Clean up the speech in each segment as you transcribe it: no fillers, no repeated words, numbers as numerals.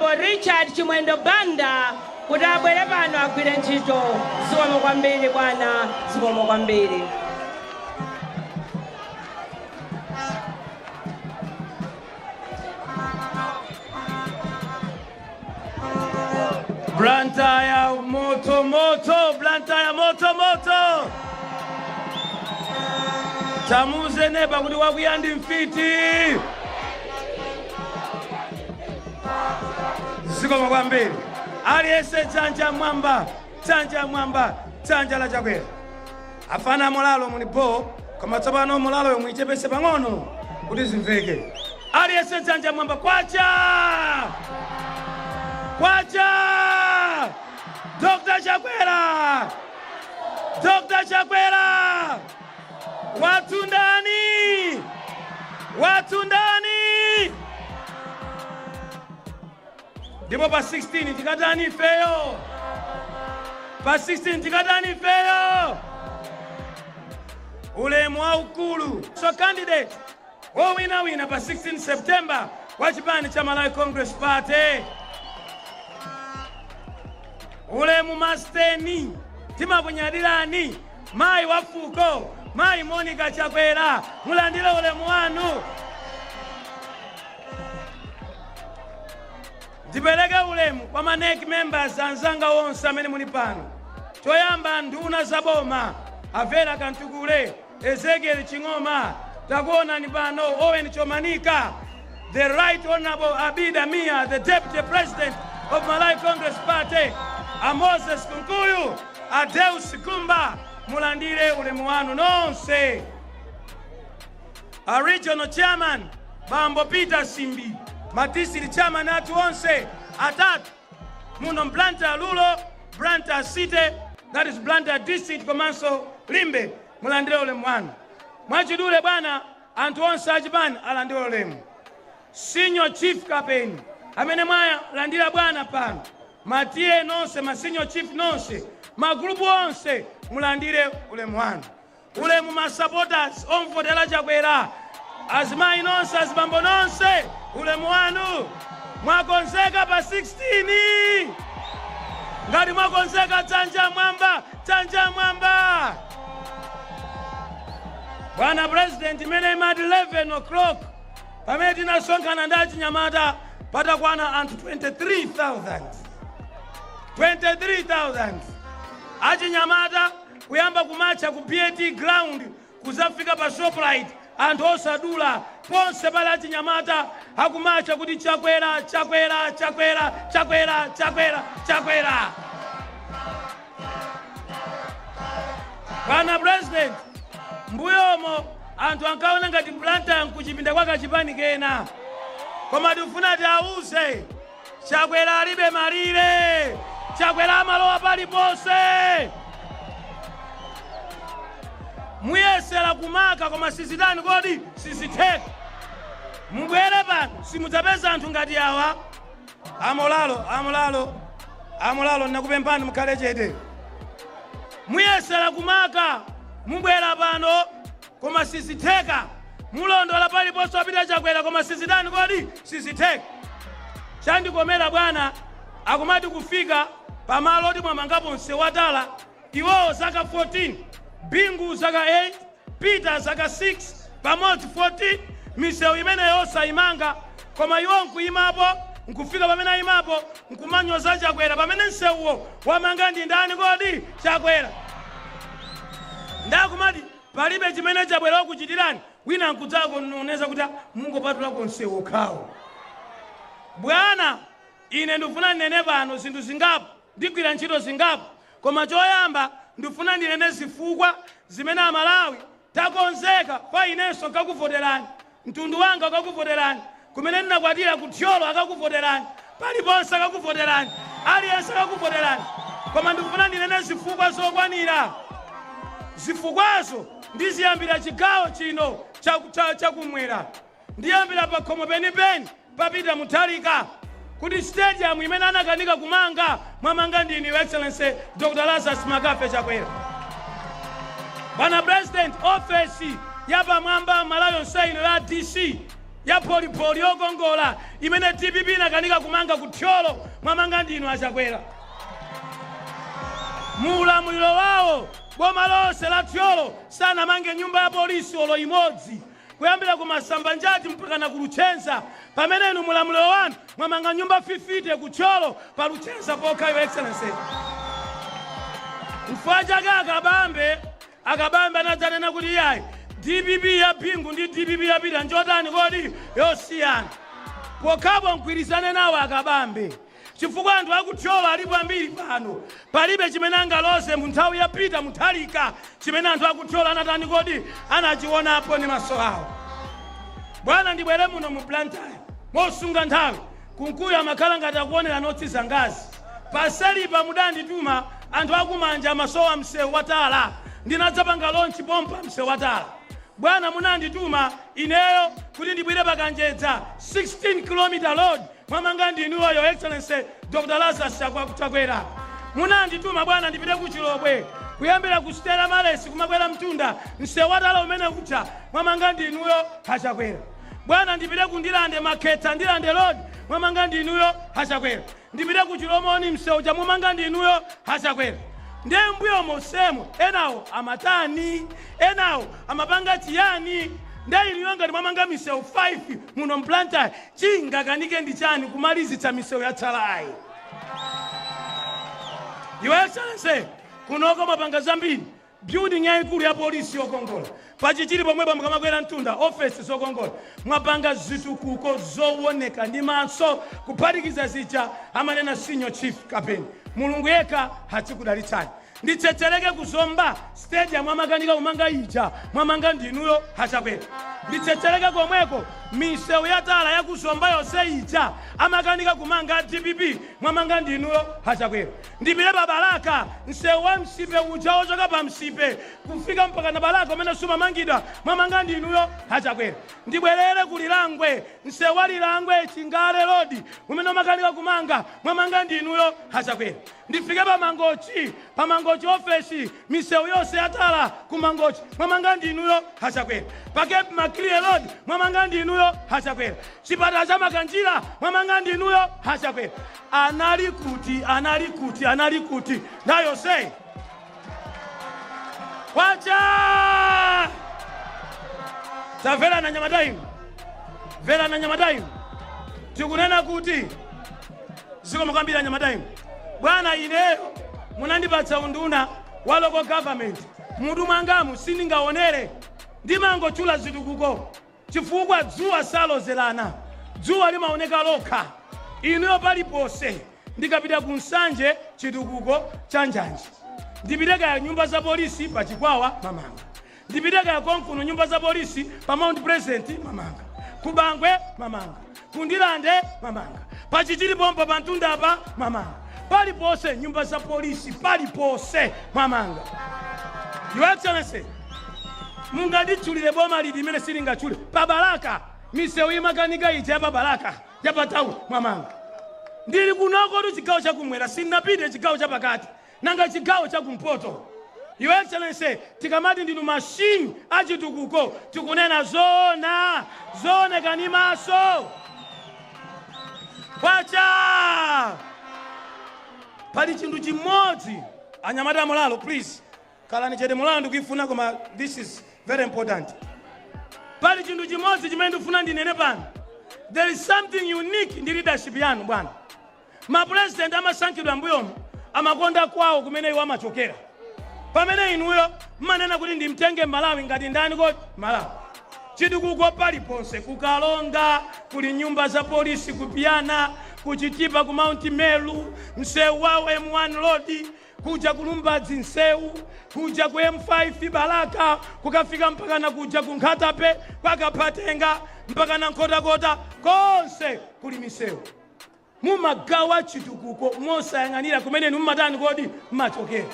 Honorable Richard Chimwendo Banda kuti abwere pano agwire ntchito. Zikomo kwambiri, bwana, zikomo kwambiri. Blantyre moto moto, Blantyre moto moto. Tamuuze neba kuti wakwiya ndi mfiti. Zikomo kwambiri. Aliyense dzanja mwamba, dzanja mwamba, dzanja la Chakwera. Afana molalo muli bo, koma tsopano molalo yomwe ichepese pang'ono kuti zimveke. Aliyense dzanja mwamba, kwacha! Kwacha! Dr. Chakwera! Dr. Chakwera! Wathu ndani? Wathu ndani? Ndipo pa 16 tikatani ifeyo? Pa 16 tikatani ifeyo? Ulemu waukulu. So candidate wowinawina pa 16 September wa chipani cha Malawi Congress Party. Ulemu masteni, timakunyadirani, mayi wa fuko, mayi Monica Chakwera, mulandire ulemu wanu. Ndipereke ulemu kwa ma NEC members anzanga onse amene muli pano. Choyamba, nduna za boma, a Vera Kamtukule, Ezekiel Ching'oma, takuonani pano, Owen Chomanika, the Right Honorable Abida Mia, the Deputy President of Malawi Congress Party, a Moses Kunkuyu, a Deus Gumba, mulandire ulemu wanu nonse. A regional chairman, Bambo Peter Simbi, ma district chairman athu onse atatu muno, Blantyre Rural, Blantyre City, that is Blantyre District, komanso Limbe, mulandire ulemu wanu. Mwachidule bwana, anthu onse achipani alandire ulemu. Senior Chief Kapeni amene mwalandira bwana pano, ma T/A nonse, ma senior chief nonse, magulupu onse, mulandire ulemu wanu. Ulemu ma supporters omvotera Chakwera, azimayi nonse, azibambo nonse, ulemu wanu. Mwakonzeka pa 16? Ngati mwakonzeka, dzanja mwamba, dzanja mwamba. Bwana President, imene imati 11 o'clock pamene tinasonkhana ndi achinyamata, patakwana anthu 23,000, 23,000 achinyamata kuyamba kumatcha ku BAT ground kuzafika pa Shoprite, anthu osadula, ponse pali achinyamata akumatcha kuti Chakwera, Chakwera, Chakwera, Chakwera, Chakwera, Chakwera. Bwana President, mbuyomo anthu ankaona ngati Blantyre nkuchipinda kwa kachipani kena, koma tikufuna tiauze, Chakwera alibe malire. Chakwera amalowa paliponse. Muyesera kumaka, koma sizitani kodi? Sizitheka. Mubwere pano, simudzapeza anthu ngati awa. Amolalo, amolalo, amolalo, ndinakupemphani mukhale chete. Muyesera kumaka, mubwera pano, koma sizitheka. Mulondola paliponse wapita Chakwera, koma sizitani kodi? Sizitheka. Chandikomera bwana, akumati kufika pamalo oti mwamangapo msewu watala, iwowo zaka 14, Bingu zaka 8, Peter zaka 6, pamodzi 14, misewu imeneyo osayimanga, koma iwo nkuyimapo, nkufika pamene ayimapo nkumanyoza Chakwera, pamene msewuwo wamanga ndi ndani kodi? Chakwera. Ndakumati palibe chimene Chakwera wakuchitirani, wina nkudzako noneza kuti mungopatulako msewu okhawo. Bwana, ine ndifuna ndinene pano zinthu zingapo, ndigwira ntchito zingapo, koma choyamba ndifuna ndinene zifukwa zimene Amalawi takonzeka. Pa inenso nkakuvoterani, mtundu wanga ukakuvoterani, kumene ndinakwatira ku Thyolo akakuvoterani, paliponse akakuvoterani, aliyense akakuvoterani. Koma ndikufuna ndinene zifukwa zokwanira. Zifukwazo ndiziyambira chigawo chino chakumwera, ndiyambira pa khomo penipeni papita Mutharika, kuti stadium imene anakanika kumanga, mwamanga ndini, Your Excellency Dr Lazarus Makafe Chakwera. Bwana President, ofesi yapamwamba Malawi yonse ino ya DC. Ya polipoli yokongola imene DPP inakanika kumanga ku Thyolo, mwamanga ndinu aChakwera. Mu ulamuliro wawo, boma lonse la Thyolo sanamange nyumba ya polisi olo imodzi, kuyambira ku Masambanjati mpaka na ku Luchenza, pamene inu mulamuliro wanu mwamanga nyumba 50 ku Thyolo pa Luchenza pokha, Your Excellency. Chifukwa chake akabambe anadzanena kuti iyayi, DPP ya Bingu ndi DPP yapita njotani kodi? Yosiyana. Pokhapo mgwirizane nawo akabambe, chifukwa anthu akuthyolo alipo ambiri pano. Palibe chimene angaloze mu nthawi yapita Mutharika chimene anthu akuthyolo anatani kodi? Anachionapo ndi maso awo. Bwana, ndibwere muno mu Blantyre mosunga nthawi. Kunkuyu amakhala ngati akuonera notsiza ngazi paselipa. Mudandituma, anthu akumanja amasowa msewu watala. Ndinadzapanga launch pompa msewu watala. Bwana, munandituma ineyo kuti ndibwere paKanjedza, 16 km road, mwamanga ndinuyo, Your Excellency Dr Lazarus Chakwera. Munandituma bwana, ndipite ku Chilobwe, kuyambira ku Stella Maris kumakwera mtunda, msewu watala umene uja mwamanga ndinuyo aChakwera. Bwana, ndipite ku Ndilande, Makhetha Ndilande Road, mwamanga ndinuyo aChakwera. Ndipite ku Chilomoni, msewu cha mwamanga ndinuyo aChakwera. Ndiye mbuyo mosemo enawo amatani? Enawo amapanga chiyani? Ndiye inuyo ngati mwamanga misewu 5 muno mBlantyre, chingakanike ndi chani kumalizitsa misewu yatsalayi? Your Excellency, kunoko mwapanga zambiri. Building yayikulu ya polisi yokongola pachichiri pomwepo, mukamakwera mtunda, ofesi zokongola. Mwapanga zitukuko zooneka ndi maso, kuphatikiza zija amanena Senior Chief Kapeni. Mulungu yekha azikudalitsani. Nditsetsereke kuzomba, stadium amakanika kumanga ija mwamanga ndinuyo aChakwera. Nditsetsereke komweko, misewu yatala yakuzomba yonse ija amakanika kumanga DPP, mwamanga ndinuyo aChakwera. Ndipite pa Balaka, msewu wa Msipe uja wochoka pa Msipe kufika mpaka na Balaka umene sumamangidwa, mwamanga ndinuyo aChakwera. Ndibwerere ku Lilangwe, msewu wa Lilangwe Chingale Road umene umakanika kumanga, mwamanga ndinuyo aChakwera. Ndifike pa Mangochi, pa Mangochi ofesi, misewu yonse yatala ku Mangochi mwamanga ndinuyo aChakwera. Pa Cape Maclear Road mwamanga ndinuyo aChakwera. Chipatala cha Makanjira mwamanga ndinuyo aChakwera. Anali kuti? Anali kuti? Anali kuti nthawi yonseyi? Kwacha! Tamverana nyamata inu, mverana nyamata inu. Tikunena kuti zikomo kwambiri anyamata inu. Bwana, ineyo munandipatsa unduna wa Local Government. Mutu mwangamu sindingaonere, ndimangotchula zitukuko, chifukwa dzuwa salozerana, dzuwa limaoneka lokha. Inuyo paliponse ndikapita ku Nsanje, chitukuko cha njanji. Ndipite kaya nyumba za polisi pa Chikwawa, mamanga. Ndipite kaya konkuno, nyumba za polisi pa Mount Pleasant, mamanga. Ku Bangwe, mamanga. Kundilande, mamanga. Pachichiri pompo pa mtundapa, mamanga. Paliponse nyumba za polisi, paliponse mamanga. Your Excellency, munganditchulire boma lili limene silingatchule? Pa Balaka, misewu imakanika ija ya pa Balaka yapatawu, mwamanga. Ndili kunoko tu chigawo chakumwera, sindinapite chigawo chapakati, nanga chigawo chakumpoto? Your Excellency, tikamati ndinu mashini achitukuko, tikunena zona zooneka ni maso. Kwacha! Pali chinthu chimodzi, anyamata mulalo, please kalani chete. Mulalo ndikuifuna, koma this is very important. Pali chinthu chimodzi chimene ndikufuna ndinene pano. There is something unique ndi leadership yanu, bwana. Mapurezidenti amasankhidwa mbuyomu amakonda kwawo kumene iwo amachokera, pamene inuyo mmanena kuti ndimtenge Malawi ngati ndani kodi? Malawi. Chitukuko paliponse. Kukalonga kuli nyumba za polisi, kupiyana kuchitipa, ku Mount Meru msewu wa M1 Road, kuja ku Lumbadzi msewu, kuja ku M5 Balaka, kukafika mpaka na kuja ku Nkhatape, kwakaphatenga mpaka na Nkhotakota, konse kuli misewu. Mumagawa chitukuko mosayang'anira kumene inu mmatani kodi? Mmachokera.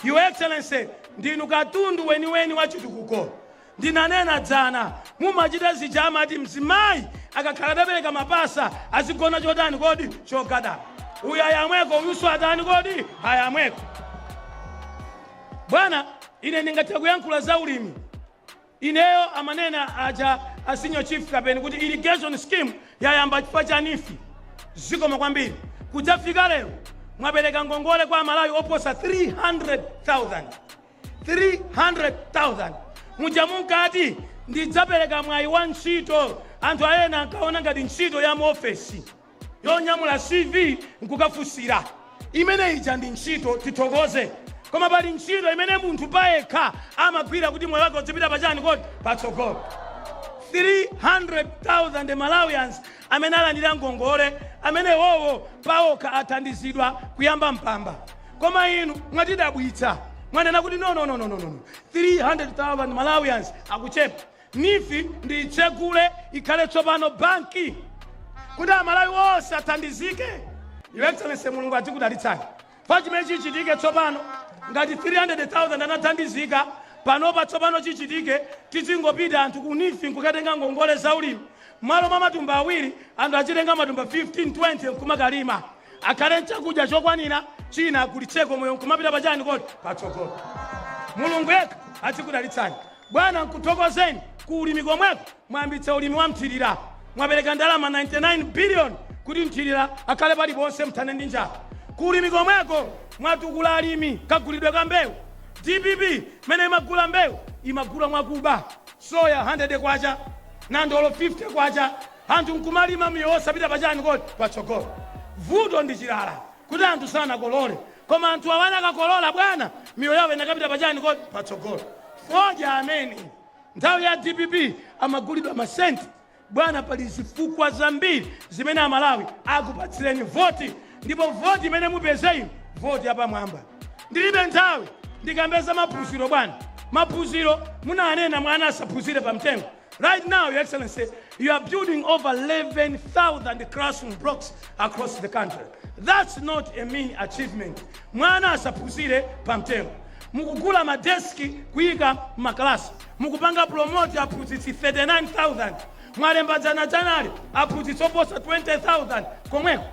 Your Excellency, ndinu katundu weniweni wa chitukuko. Ndinanena dzana, mumachita zija amati mzimayi akakhala atapereka mapasa azigona chotani kodi? Chogadama. Uyu ayamweko, uyuso atani kodi? Ayamweko. Bwana, ine ndingathe kuyankhula za ulimi. Ineyo amanena aja A Senior Chief Kapeni kuti irrigation scheme yayamba chifukwa cha NEEF. Zikomo kwambiri. Kudzafika lero mwapereka ngongole kwa Amalawi oposa 300,000, 300,000. Muja munkati ndidzapereka mwayi wa ntchito, anthu ayena ankaona ngati ntchito ya muofesi yonyamula CV nkukafunsira. Imene ija ndi ntchito, tithokoze, koma pali ntchito imene munthu payekha amagwira kuti moyo wake uzipita pachani kodi? Patsogolo. 300,000 Malawians amene alandira ngongole, amene wowo pawokha athandizidwa kuyamba mpamba. Koma inu mwatidabwitsa, mwanena kuti no, no, no, no, no, no, 300,000 Malawians akuchepa, NEEF ndiyitsegule ikhale tsopano banki kuti Amalawi onse athandizike. Your Excellency, Mulungu adzikudalitsani. Pa chimene chichitike tsopano, ngati 300,000 anathandizika panopa, tsopano chichitike tizingopita anthu ku NEEF nkukatenga ngongole za ulimi. Malo mwa matumba 2, anthu achitenga matumba 15, 20 nkumakalima, akhale nchakudya chokwanira, china agulitseko, moyo nkumapita pachani kodi? Patsogolo. Mulungu yekha azikudalitsani, bwana. Nkuthokozeni. Ku ulimi komweko mwayambitsa ulimi wa mthirira, mwapereka ndalama 99 billion kuti mthirira akhale paliponse, mthane ndi njala. Ku ulimi komweko mwatukula alimi kagulidwe ka mbewu. DPP mene imagula mbewu imagula mwakuba, soya 100 kwacha, nandolo 50 kwacha, anthu nkumalima, miyoyo osapita pachani kodi? Patsogolo. Vuto ndi chilala kuti anthu sanakolole, koma anthu awana akakolola, bwana, miyoyo yawo inakapita pachani kodi? Patsogolo. Fodya amene nthawi ya DPP amagulidwa masenti. Bwana, pali zifukwa zambiri zimene Amalawi akupatsireni voti, ndipo voti imene mupeze inu, voti yapamwamba. Ndilibe nthawi ndikambeza maphunziro. Bwana, maphunziro munanena mwana asaphunzire pamtengo. Right now, Your Excellency, you are building over 11,000 classroom blocks across the country. That's not a mean achievement. Mwana asaphunzire pamtengo. Mukugula madeski kuyika makalasi, mukupanga promote aphunzitsi 39,000, mwalemba dzanadzanali aphunzitsi oposa 20,000. Komweko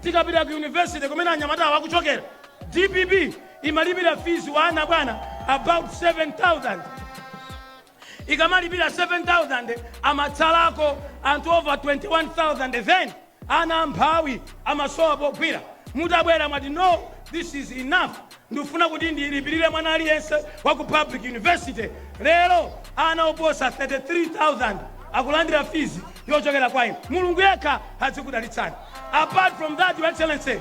tikapita ku university kumene anyamata akuchokera, DPP imalipira fees wa ana, bwana, about 7000. Ikamalipira 7000, amatsalako anthu over 21,000. Then ana amphawi amasowa pogwira. Mutabwera mwati, "No, this is enough, ndifuna kuti ndilipirire mwana aliyense wa ku public university." Lero ana oposa 33,000 akulandira fees yochokera kwa inu. Mulungu yekha azikudalitsani. Apart from that, Your Excellency,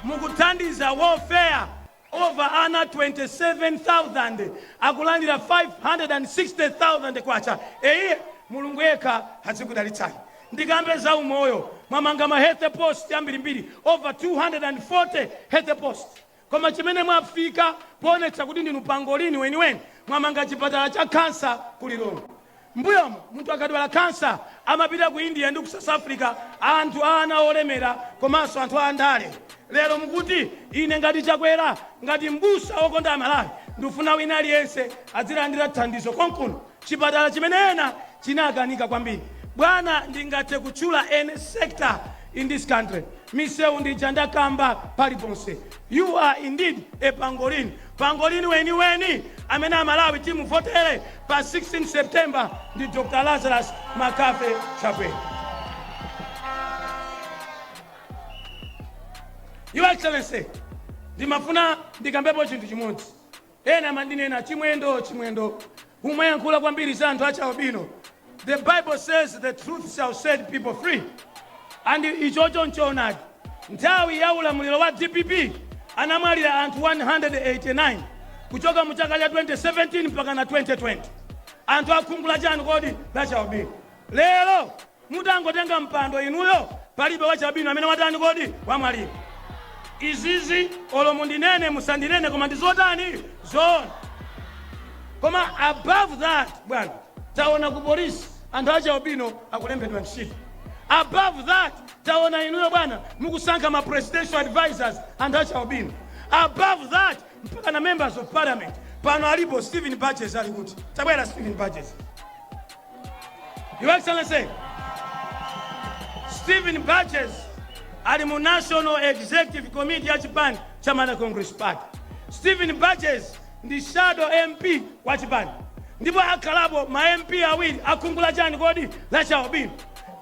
mukuthandiza welfare, over ana 27,000 akulandira 560,000 kwacha. Eyiye, Mulungu yekha azikudalitsani. Ndikambe za umoyo, mwamanga ma health post ambirimbiri, over 240 health post. Koma chimene mwafika poonetsa kuti ndinu pangolini weniweni, mwamanga chipatala cha kansa ku Lilongwe. Mbuyomo munthu akadwala kansa amapita ku India ndi ku South Africa, anthu ana olemera komanso anthu andale. Lero mukuti ine ngati Chakwera, ngati mbusa wokonda Amalawi, ndifuna wina aliyense azilandira thandizo konkuno, chipatala chimene ena chinakanika kwambiri. Bwana, ndingathe kutchula any sector in this country. Misewu ndija ndakamba, paliponse. You are indeed a pangolini, pangolini weniweni amene Amalawi timuvotere pa 16 September ndi Dr Lazarus McCarthy Chakwera. Your Excellency, ndimafuna ndikambepo chinthu chimodzi. Ena amandinena, "Chimwendo, Chimwendo, umayankhula kwambiri za anthu achialubino." The Bible says the truth shall set people free, and ichocho nchoonadi. Nthawi ya ulamuliro wa DPP anamwalira anthu 189 kuchoka mu chaka cha 2017 mpaka na 2020, anthu akhungu la chani kodi? La chialubino. Lero mutangotenga mpando inuyo, palibe wachialubino amene watani kodi? Wamwalira. Izizi olo mundinene musandinene, koma ndizotani? Zoona. Koma above that, bwana, taona ku polisi anthu achialubino akulembedwa ntchito. Above that, taona inuyo, bwana, mukusankha ma presidential advisors anthu achialubino. Above that, mpaka na members of parliament pano alipo. Stephen Burgess ali kuti? Tabwera, Stephen Burgess. Your Excellency, Stephen Burgess ali mu National Executive Committee ya chipani cha Malawi Congress Party. Stephen Burgess ndi shadow MP wa chipani. Ndipo akhalapo ma MP awiri akhungu la chani kodi? La chialubino.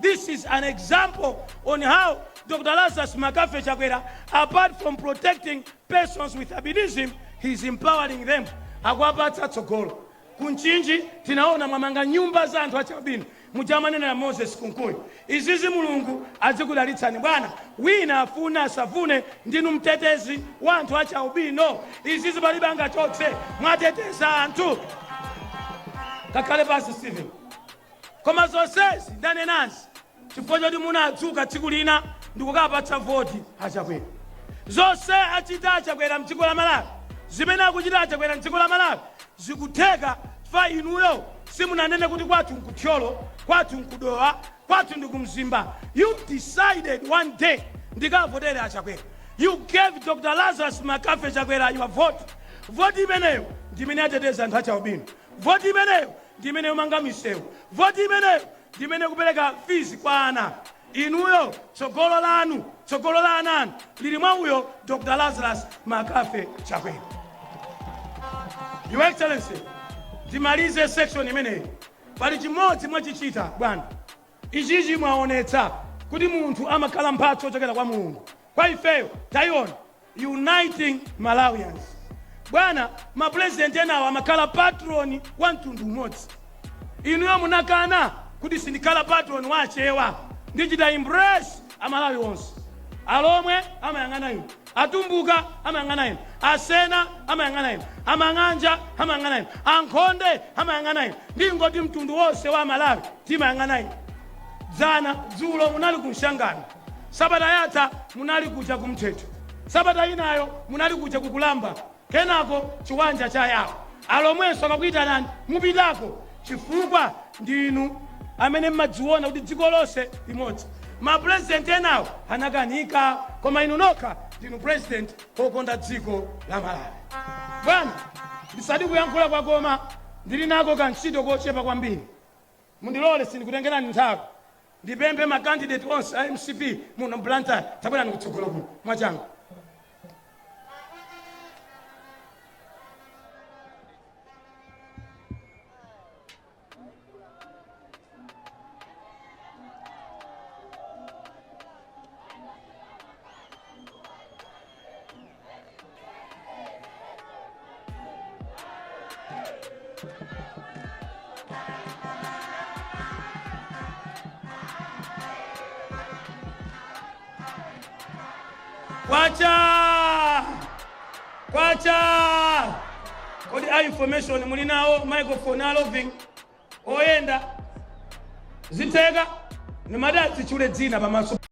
This is an example on how Dr. Lazarus McCarthy Chakwera, apart from protecting persons with albinism, he is empowering them. Akuwapatsa tsogolo. Kunchinji tinaona mwamanga nyumba za anthu achialubino, mujamanena ya Moses Kunkuyu. Izizi Mulungu azikudalitsani bwana. Wina afune asafune, ndinu mtetezi wa anthu achialubino. Izizi palibe angachotse, mwateteza anthu. Kakhale pasi, Stephen. Koma zonsezi ndanenazi chifukwa choti munadzuka tsiku lina ndikukapatsa voti Achakwera. Zonse achita Achakwera mdziko la Malawi, zimene akuchita Achakwera mdziko la Malawi, zikutheka chifukwa inuyo simunanene kuti kwathu nkuthyolo, kwathu nkudowa, kwathu ndikumzimba. You decided one day, ndikavotere Achakwera. You gave Dr. Lazarus McCarthy Chakwera your vote. Voti imeneyo ndimene ateteza anthu achialubino. Voti imeneyo ndimene yomanga misewu. Voti imeneyo ndimene kupereka fees kwa ana. Inuyo tsogolo lanu, tsogolo la ana anu lili mwa uyo Dr. Lazarus McCarthy Chakwera. Your Excellency, ndimalize section imeneyi. Pali chimodzi mwachichita bwana. Ichichi mwaonetsa kuti munthu amakhala mphatso yochokera kwa Mulungu. Kwa ifeyo tayiona uniting Malawians. Bwana, mapurezidenti enawo amakhala patron wa mtundu umodzi. Inuyo munakana kuti sindikhala patron wa Achewa, ndichita embrace Amalawi onse. Alomwe amayang'ana inu, Atumbuka amayang'ana inu, Asena amayang'ana inu, Amang'anja amayang'ana inu, Ankhonde amayang'ana inu, ndingoti mtundu wonse wa Malawi timayang'ana inu. Dzana dzulo munali ku Mshangano, sabata yatha munali kuja kumthetho, sabata inayo munali kuja kukulamba, kenako chiwanja cha Yawo. Alomwenso akakuyitanani mupitako, chifukwa ndinu amene mmadziona kuti dziko lonse limodzi. Mapurezidenti enawo anakanika, koma inu nokha ndinu president okonda dziko la Malawi. Bwana, ndisati kuyankhula kwakoma, ndili nako kantchito kochepa kwambiri. Mundilole, sindikutengerani nthawi. Ndipemphe makandidate onse a MCP muno Blantyre, tabwerani kutsogolo kuno mwachangu. Kwacha kwacha! Kodi a information muli nawo microphone a roving oyenda zitheka? Nimati adzichule dzina pamaso.